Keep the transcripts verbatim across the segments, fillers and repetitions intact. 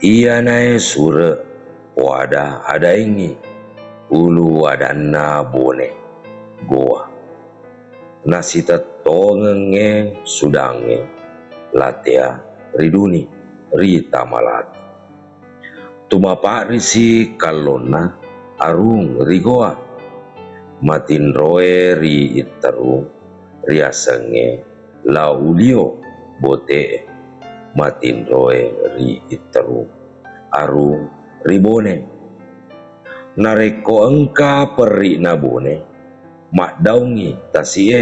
Iyanaé sure' poada-adaéngngi ulu adanna Bone Gowa. Nasitettongengnge sudangngé latéa ri duni ri Tamalati. Tumapa'risi kallonna arung ri Gowa. Matinroé ri Itterung riasengngé La Ulio Bote'é. Matinroé ri Itterung arung ri Bone. Narékko engka perri'na Bone, maddaungngi tasi'é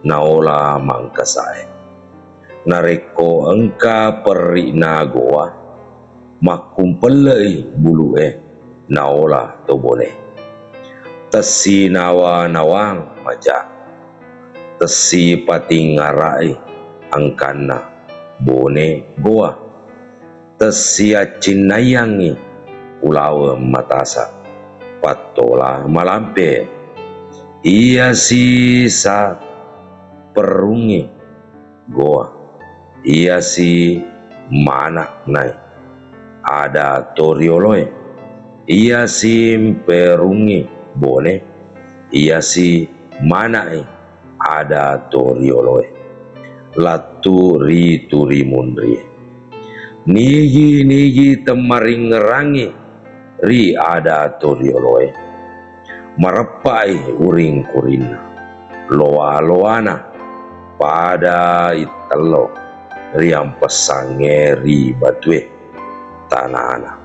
naola Mangkasaé. Narékko engka perri'na Gowa, makkumpelle'i bulu'é naola to Bone. Tessi nawa-nawang maja, tessi patingngara'i angkanna Bone Gowa. Tessi accinnaiyangngi ulaweng matasa, pattola malampe. Iyasi sa perrungngi Gowa, iyasi mana'nai ada torioloé, iyasi mperungngi Bone, iyasi mana'i ada torioloé. Lattu ri turi munrié. Nigi-nigi temmaringngerangngi ri ada torioloé, mareppa'i uring-kurinna, lowa-lowana, pada ittello riampessangngé ri batué tanana.